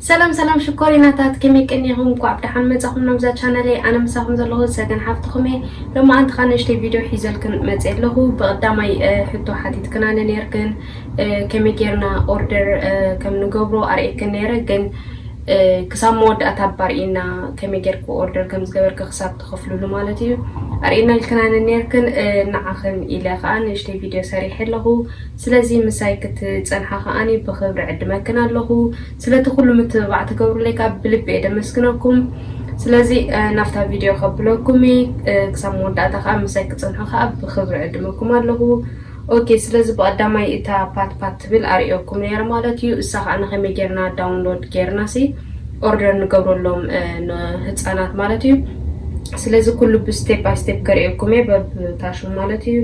ሰላም ሰላም ሽኮሪናታት፣ ከመይ ቀኒኹም? እንኳዕ ብደሓን መጻኹም ናብዛ ቻነለይ። ኣነ ምሳኹም ዘለኹ ሰገን ሓፍትኹም እየ። ሎማዓንቲ ኸኣ ንእሽተይ ቪድዮ ሒዘልክን መጽየ ኣለኹ። ብቐዳማይ፣ እ፣ ሕቶ ሓቲትክናኒ ነይርክን፣ እ፣ ከመይ ጌርና ኦርደር፣ እ፣ ከም ንገብሮ ኣርእየክን ነይረ፣ ግን፣ እ፣ ክሳብ መወዳእታ ኣባርኢና ከመይ ጌርክ ኦርደር ከም ዝገበርክ ክሳብ ትኸፍልሉ ማለት እዩ። ኣርእየና ኢልክናኒ ነይርክን፣ እ፣ ንዓኽን ኢለ ኸኣ ንእሽተይ ቪድዮ ሰሪሐ ኣለኹ። ስለዚ ምሳይ ክትጸንሓ ከኣኒ ብኽብሪ ዕድመክን ኣለኹ። ስለቲ ኩሉ ምትብባዕ ትገብሩለይ ከኣ ብልቢ እየ ደመስግነኩም። ስለዚ፣ እ፣ ናብታ ቪድዮ ከብለኩም እየ፣ እ፣ ክሳብ መወዳእታ ከኣ ምሳይ ክትጸንሑ ከኣ ብኽብሪ ዕድመኩም ኣለኹ። ኦኬ፣ ስለዚ ብቐዳማይ እታ ፓት ፓት ትብል ኣርእየኩም ነይረ ማለት እዩ። እሳ ከኣ ንኸመይ ጌርና ዳውንሎድ ጌርና ሲ ኦርደር ንገብረሎም፣ እ፣ ንህጻናት ማለት እዩ። ስለዚ ኩሉ ብስቴፕ ባይ ስቴፕ ከርእየኩም እየ፣ በብታሽሙ ማለት እዩ።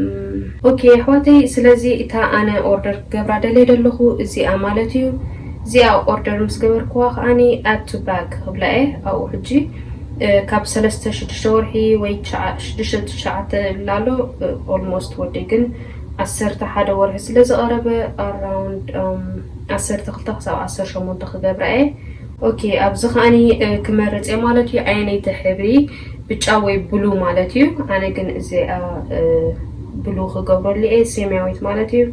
እም፣ ኦኬ፣ ኣሕዋተይ፣ ስለዚ እታ ኣነ ኦርደር ክገብራ ደልየ ደለኹ እዚኣ ማለት እዩ። እዚኣ ኦርደር ምስ ገበርክዋ ከኣኒ ኣድ ቱ ባግ ክብላ እየ ኣብኡ ሕጂ። እ፣ ካብ ሰለስተ ሽዱሽተ ወርሒ ወይ ትሽዓ-፣ ሽዱሽተ ትሽዓተ ይብል ኣሎ፣ እ፣ ኦልሞስት ወዲ ግን ዓሰርተ ሓደ ወርሒ ስለ ዝቐረበ ኣራውንድ፣ እም፣ ዓሰርተ ክልተ ክሳብ ዓሰርተ ሸሞንተ ክገብራ እየ። ኦኬ፣ ኣብዚ ከኣኒ፣ እ፣ ክመርጽ እየ ማለት እዩ። ኣየነይቲ ሕብሪ፣ ብጫ ወይ ብሉ ማለት እዩ። ኣነ ግን እዚኣ፣ እ፣ ብሉ ክገብረሉ እየ፣ ሰማያዊት ማለት እዩ።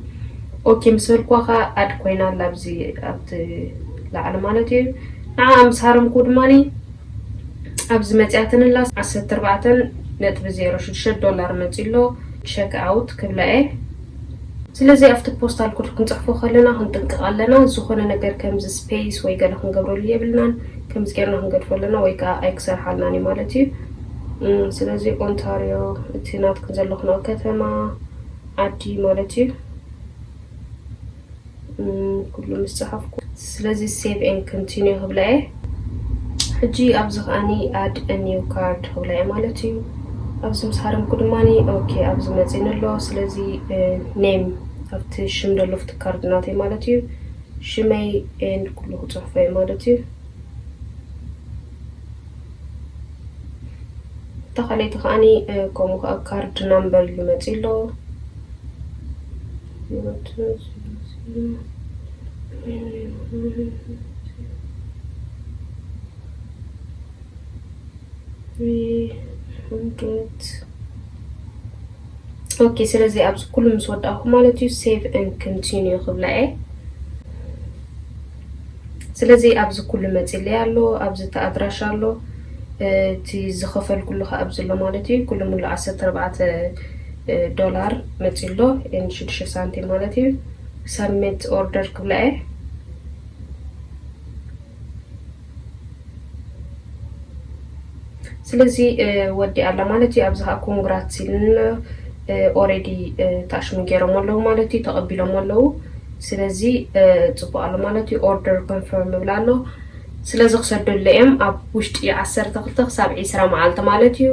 ኦኬ፣ ምስ በልኩዋ ከኣ ኣድ ኮይና ኣላ ኣብዚ ኣብቲ ላዕሊ ማለት እዩ። ንዓ ምስ ሃረምኩ ድማኒ ኣብዚ መጽያትንላ ዓሰርተ ኣርባዕተ ነጥቢ ዜሮ ሽዱሽተ ዶላር መጺሎ፣ ቸክ ኣውት ክብላ እየ። ስለዚ ኣብቲ ፖስታል ኮድ ክንጽሕፎ ከለና ክንጥንቀቕ ኣለና። ዝኾነ ነገር ከምዚ ስፔስ ወይ ገለ ክንገብረሉ የብልናን። ከምዚ ጌርና ክንገድፎ ኣለና ወይ ከኣ ኣይክሰርሓልናን እዩ ማለት እዩ። እም፣ ስለዚ ኦንታሪዮ እቲ ናትክን ዘለኽንኦ ከተማ ዓዲ ማለት እዩ። እም፣ ኩሉ ምስ ጸሓፍኩ፣ ስለዚ ሴቭ ኤን ኮንቲኒዩ ክብላ እየ። ሕጂ ኣብዚ ከኣኒ ኣድ ኒው ካርድ ክብላ እየ ማለት እዩ። ኣብዚ ምስ ሃረምኩ ድማኒ ኦኬ ኣብዚ መጺኒ ኣሎ። ስለዚ፣ እ፣ ኔም ኣብቲ ሽም ደሎ ኣብቲ ካርድ ናተይ ማለት እዩ። ሽመይ ኤንድ ኩሉ ክጽሕፎ እየ ማለት እዩ። እታ ካልኣይቲ ከኣኒ፣ እ፣ ከምኡ ከኣ ካርድ ናምበር ኢሉ መጺኡ ኣሎ። ኦኬ፣ ስለዚ ኣብዚ ኩሉ ምስ ወዳእኩ ማለት እዩ፣ ሴቭ ኤንድ ኮንቲኒዩ ክብላ እየ። ስለዚ ኣብዚ ኩሉ መጺለይ ኣሎ፣ ኣብዚ እቲ ኣድራሻ ኣሎ፣ እቲ ዝኸፈልኩሉ ከኣ ኣብዚ ኣሎ ማለት እዩ። ኩሉ ሙሉ ዓሰርተ ኣርባዕተ ዶላር መጺሎ፣ ኤን ሽዱሽተ ሳንቲም ማለት እዩ። ሰብሚት ኦርደር ክብላ እየ። ስለዚ፣ እ፣ ወዲኣ ኣላ ማለት እዩ። ኣብዚ ኸኣ ኮንግራትስ ኢሉኒ ኣሎ። እ፣ ኦሬዲ፣ እ፣ ታሽሙ ገይሮም ኣለዉ ማለት እዩ፣ ተቐቢሎም ኣለዉ። ስለዚ፣ እ፣ ጽቡቕ ኣሎ ማለት እዩ። ኦርደር ኮንፈርም ይብል ኣሎ። ስለዚ ክሰደሉ እዮም ኣብ ውሽጢ ዓሰርተ ክልተ ክሳብ ዒስራ መዓልቲ ማለት እዩ።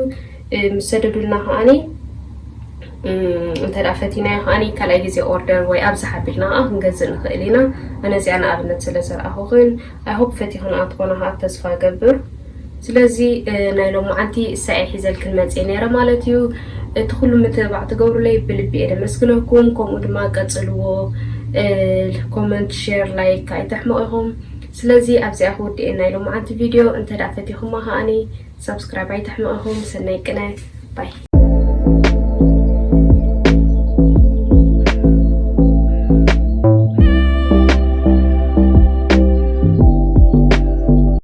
እ፣ ምስ ሰደዱልና ከኣኒ፣ እም፣ እንተ ደኣ ፈቲናዮ ከኣኒ ካልኣይ ግዜ ኦርደር ወይ ኣብዚ ሓቢርና ከኣ ክንገዝእ ንኽእል ኢና። ኣነ እዚኣ ንኣብነት ስለ ዘርኣኹኽን፣ I hope ፈቲኽንኣ ትኾና ከኣ ተስፋ እገብር። ስለዚ፣ እ፣ ናይ ሎማዓንቲ እሳ እየ ሒዘልክን መጽየ ነይረ ማለት እዩ። እቲ ኩሉ ምትብባዕ ትገብሩለይ ብልቢ እየ ደመስግነኩም። ከምኡ ድማ ቀጽልዎ። እ፣ ኮመንት፣ ሼር፣ ላይክ ኣይተሕምቑ ኢኹም። ስለዚ ኣብዚኣ ክውድእ ናይ ሎማዓንቲ ቪድዮ። እንተ ደኣ ፈቲኹማ ከኣኒ ሳብስክራይብ ኣይተሕምቑ ኢኹም። ሰናይ ቅነ። ባይ።